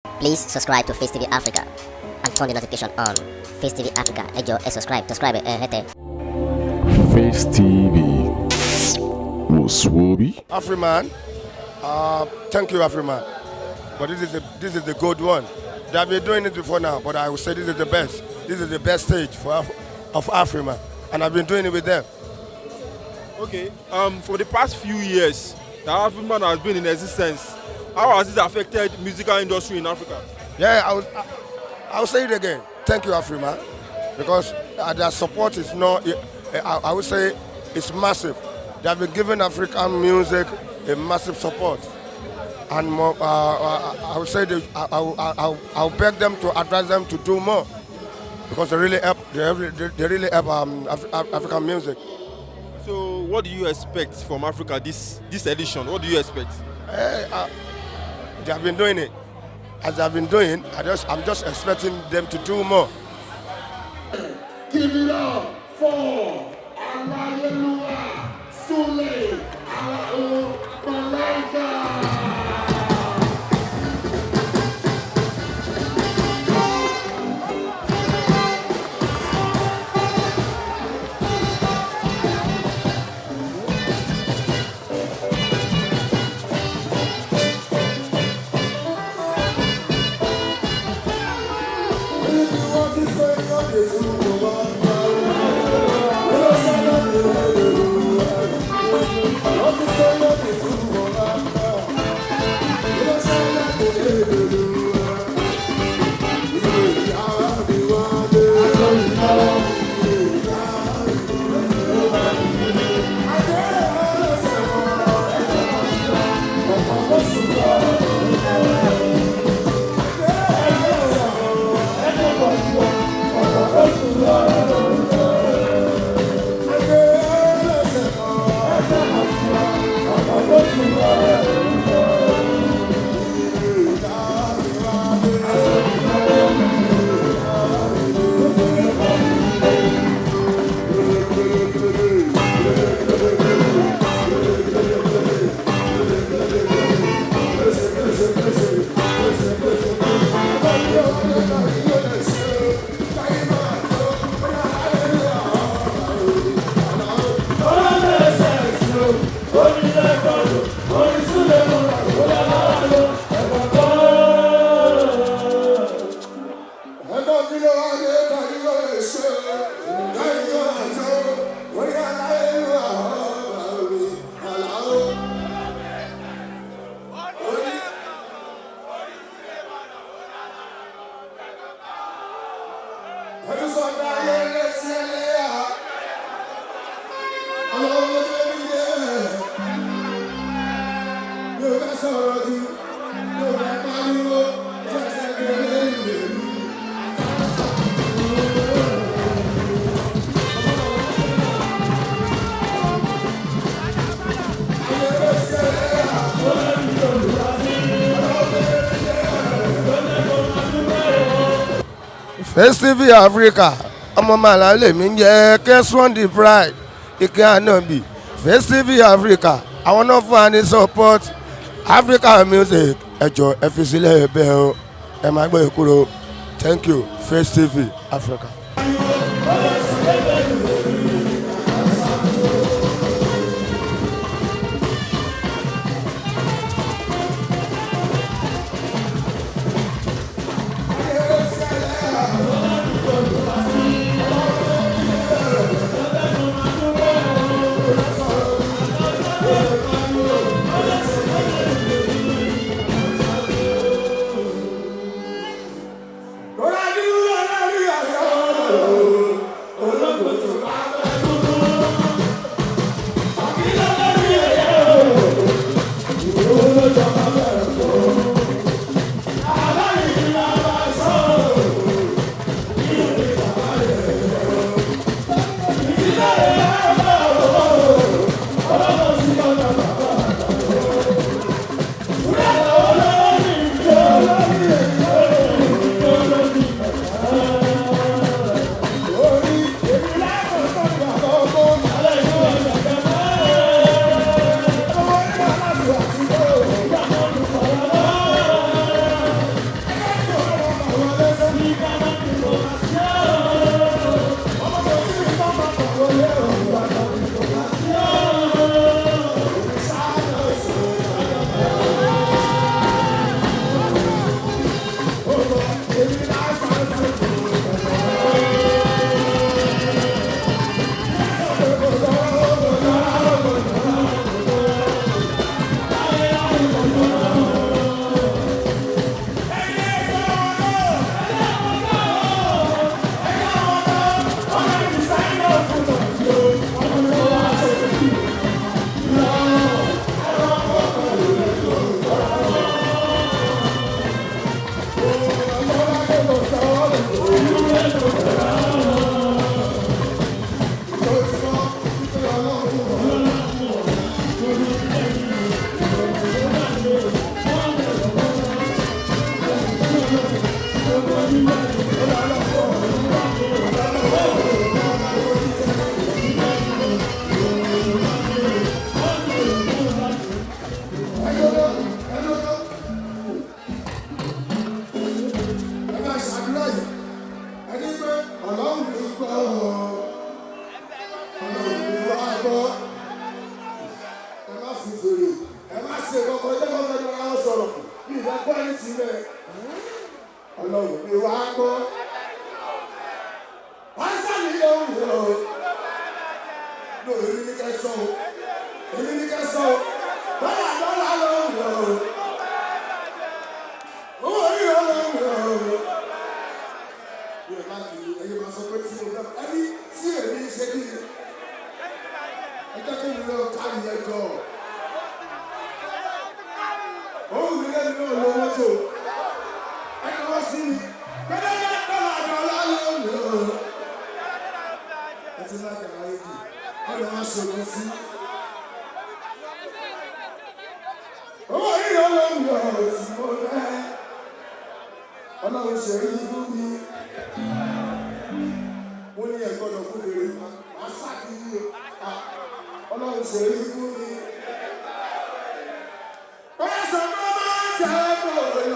Please subscribe to Face TV Africa and turn the notification on. Face TV Africa, ẹ jọ̀ọ́, ẹ subscribe, subscribe ẹ hẹ́tẹ̀. Face TV was Swoby. Afriman, thank you, Afriman. But this is the good one. They have been doing it before now, but I will say this is the best. This is the best stage of Afriman, and I've been doing it with them. Okay. For the past few years that Afriman has been in existence, how has it affected musical industry in Africa? Yeah, I will say it again. Thank you, Afriman, because their support is not. I would say it's massive. They have been giving African music a massive support, and more, I would say they, I will beg them to advise them to do more, because they really help. They really help African music. So, what do you expect from Africa this edition? What do you expect? They have been doing it. As they have been doing, I'm just expecting them to do more. Give it up for Alayeluwa Sule Alao Malaika. Face TV Africa, ọmọ màlá lèmi ń jẹ́ Keswan the Pride Ike Anabi. Face TV Africa, àwọn náà fún wa ní support Africa music. Ẹ jọ̀ọ́, ẹ fi sílẹ̀ bẹ́ẹ̀ o, ẹ má gbé kúrò. Thank you, Face TV Africa. Ẹ máa ṣàdúrà yìí. Ẹni pé Ọlọ́run mi gbọ́ ọ. Ọlọ́run mi wá gbọ́. Ẹ má fi fèrè. Ẹ má ṣe kọ́kọ́ jẹ́ kọ́kọ́ ní ara wọn sọ̀rọ̀. Mi ìfẹ́ gbọ́ ẹni sí bẹ́ẹ̀. Ọlọ́run mi wá gbọ́. Wọ́n sàmì yóò wù ọ́. Lórí èmi ní kẹ́ sọ o. Èmi ní kẹ́ sọ o. Dọ́là dọ́là ló wù ọ́. Owó orí ọlọ́run ọ̀rọ̀. Mi ò láti ẹyẹ máa sọ pé tí mo fẹ́ ẹni tí èmi ṣe kí ni. Ẹ jẹ́ kí mi lọ kárí yẹn jọ. Òun mi lẹ́nu náà lọ mọ́tò. Ẹ kọ́ sí mi. Gbẹ́dẹ́gbẹ́ dọ́là dọ́là ló wù ọ́. Ẹ ti láti ara yìí jù. Ọ̀dọ̀ wọn ṣòro sí. Owó orí ọlọ́run ọ̀rọ̀ tí mo rẹ́. Ọlọ́run ṣe rí fún mi. Mo ní ẹ gbọ́dọ̀ fún mi rí. Màá ṣàkíyí o. Ọlọ́run ṣe rí fún mi. Pẹ̀sẹ̀ mo máa ń jẹ́ kó lọ káàkiri.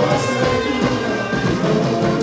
Ó ṣe rí fún mi.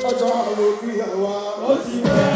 Ọjọ́ àròkí àwa. Ó ti pẹ́.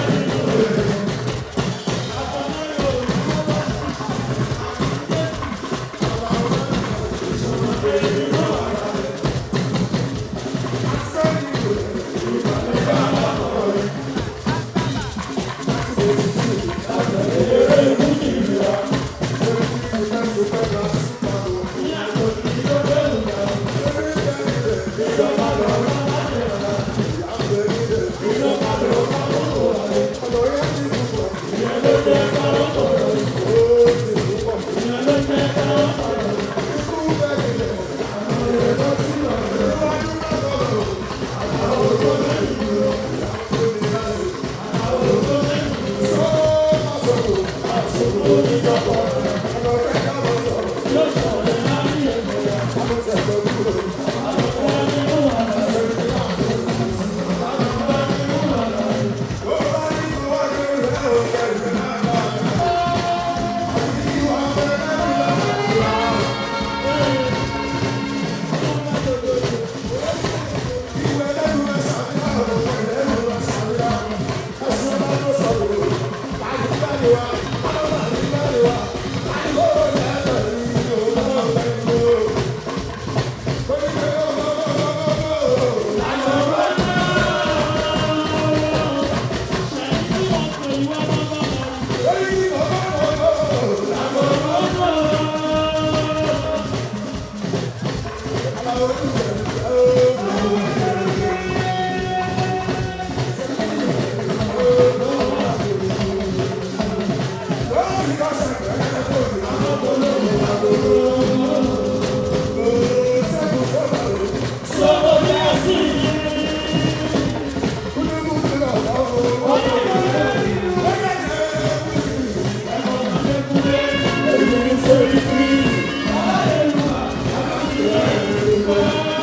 Thank you.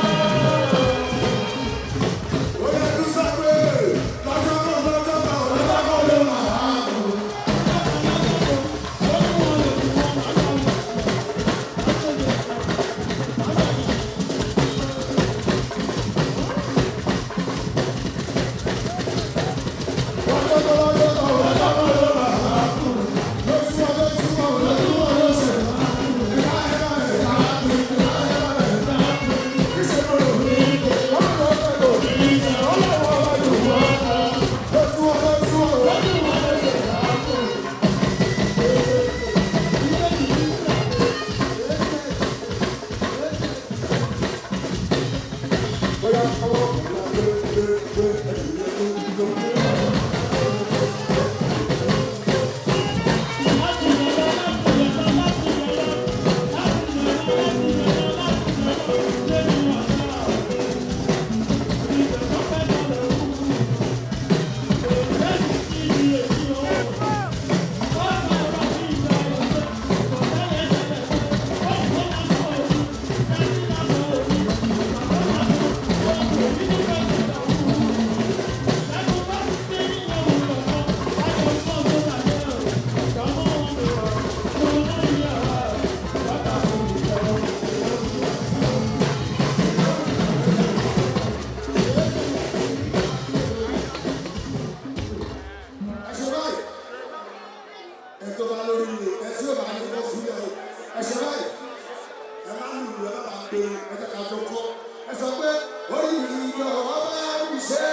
Olódù ẹ bá gbé ẹ jẹ́ ká jọ kọ́. Ẹ sọ pé orí mi jọ̀wọ́ bá mi ṣe.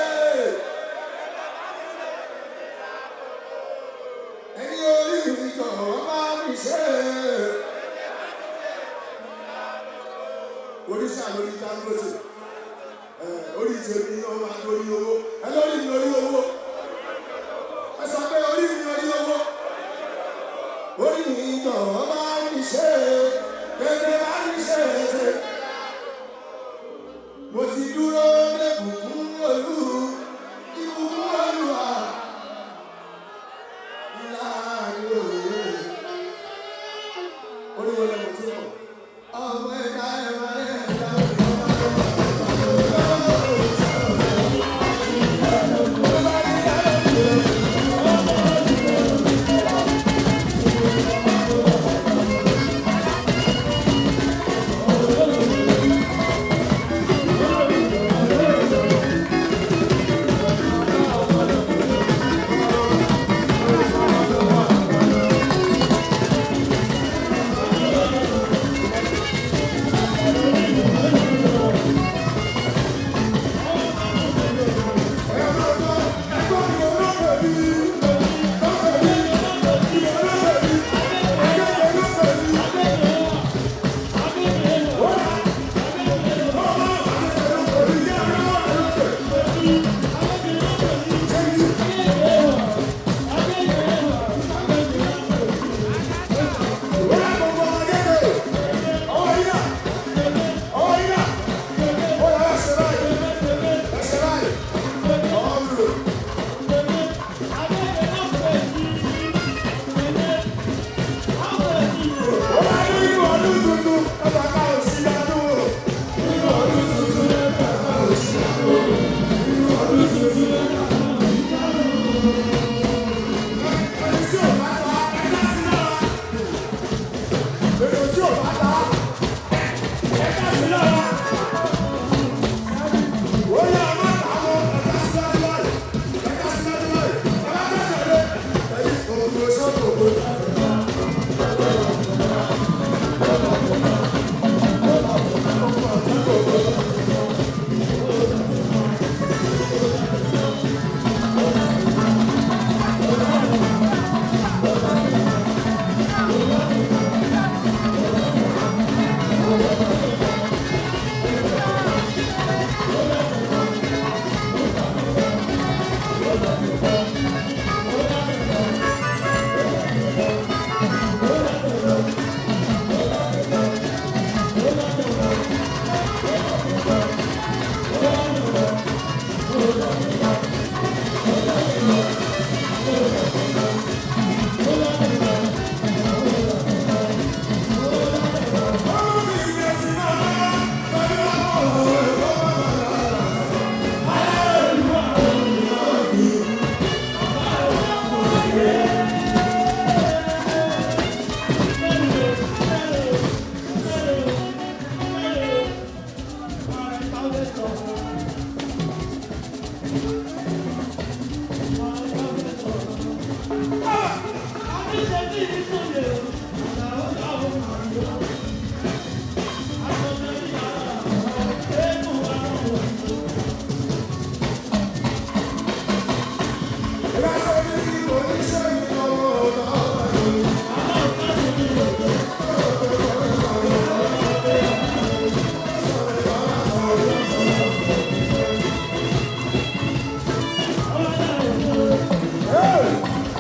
Ẹni orí mi jọ̀wọ́ bá mi ṣe. Oríṣà lórí Dangote. Orí tèmi ó máa lórí owó. Ẹ lórí mi lórí owó. Ẹ sọ pé orí mi lórí owó. Orí mi jọ̀wọ́ bá mi ṣe. Tètè bá mi ṣe. Mo ti dúró dé bùkún olú. Ìbùkún olúwa. Láàrin òye. Oríwo lẹ́mọ̀ tí ó pọ̀. Ọmọ ẹ̀dá ẹ̀rọ ẹ̀dá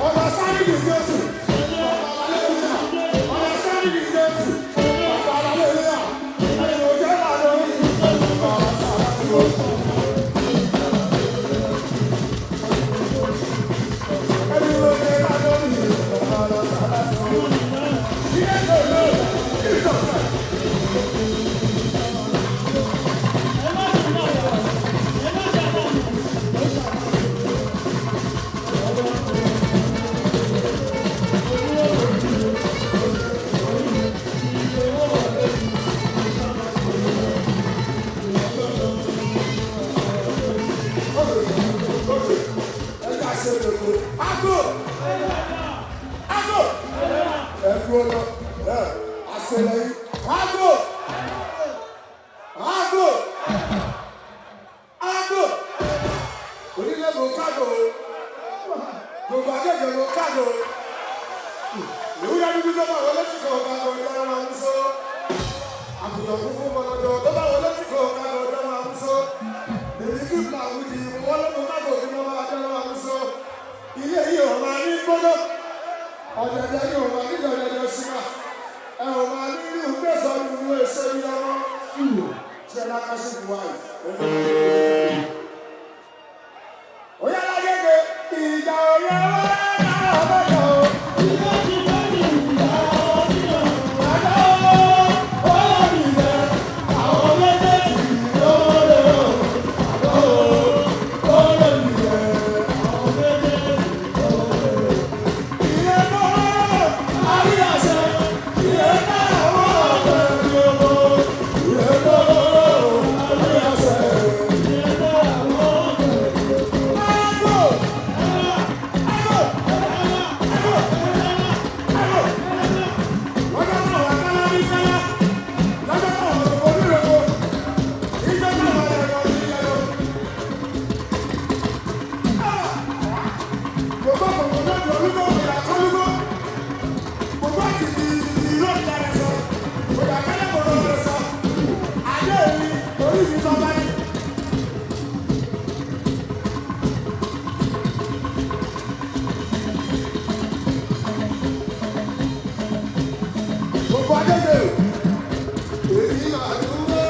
Ọba sáré ní Jésù. Ọba sáré ní Jésù. Ọba alálẹ́lẹ́yà. Ẹni òjò ìlànà orí. Ọba sáré tí ó. Ẹni òjò ìlànà orí. Ọba sáré tí ó. Ilé ìlú ìjọsìn. Ago! Ago! Ẹ fi wọn lọ, ẹ àṣẹlẹyìn. Ago! Àgùntàn funfun bọ̀lọ̀dọ̀ tó bá wọlé tí kò ká lọ dán máa ń sọ. Èmi kí n máa wùdí wọ́n lọ́mọ káàbọ̀ kí wọ́n máa dán máa ń sọ. Ilé yìí ò máa ní gbọ́dọ̀. Ọ̀dẹ̀dẹ̀ ni ò máa ní dọ̀dẹ̀dẹ̀ ṣúgà. Ẹ ò máa ní irú gbèsè ọdún èso yìí ọmọ. Ṣé ẹ lákàṣe buhari? Oyè alágége ìjà òye wá náà bọ̀dọ̀ o. Ìjà ti bá mi ìjà òye àgbà ó olórí rẹ̀ àwọn méjèèjì lóore o. Àgbà ó olórí rẹ̀ àwọn méjèèjì lóore o. Ìyẹn tó àríyànṣe ìyẹn náà wọ́n ọ̀gbẹ́ ní owó. Ìyẹn tó àríyànṣe ìyẹn náà wọ́n ọ̀gbẹ́ ní owó. Thank you. Gbogbo adédè èyí àdúgbò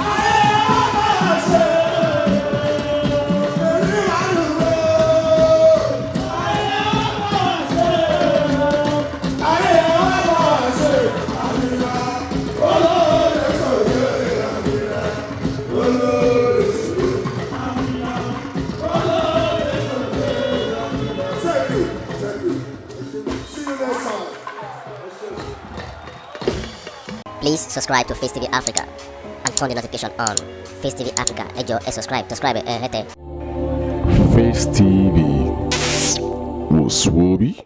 ayé ọba ṣe èyí àdúgbò ayé ọba ṣe ayé ọba ṣe àmìlà olóore sòye àmìlà olóore sòye àmìlà olóore sòye àmìlà. Thank you, thank you. See you next time. Please subscribe to Face TV Africa and turn the notification on. Face TV Africa, ẹ jọ̀ọ́ ẹ subscribe, subscribe ẹ hẹ́tẹ̀. Face TV was Swoby.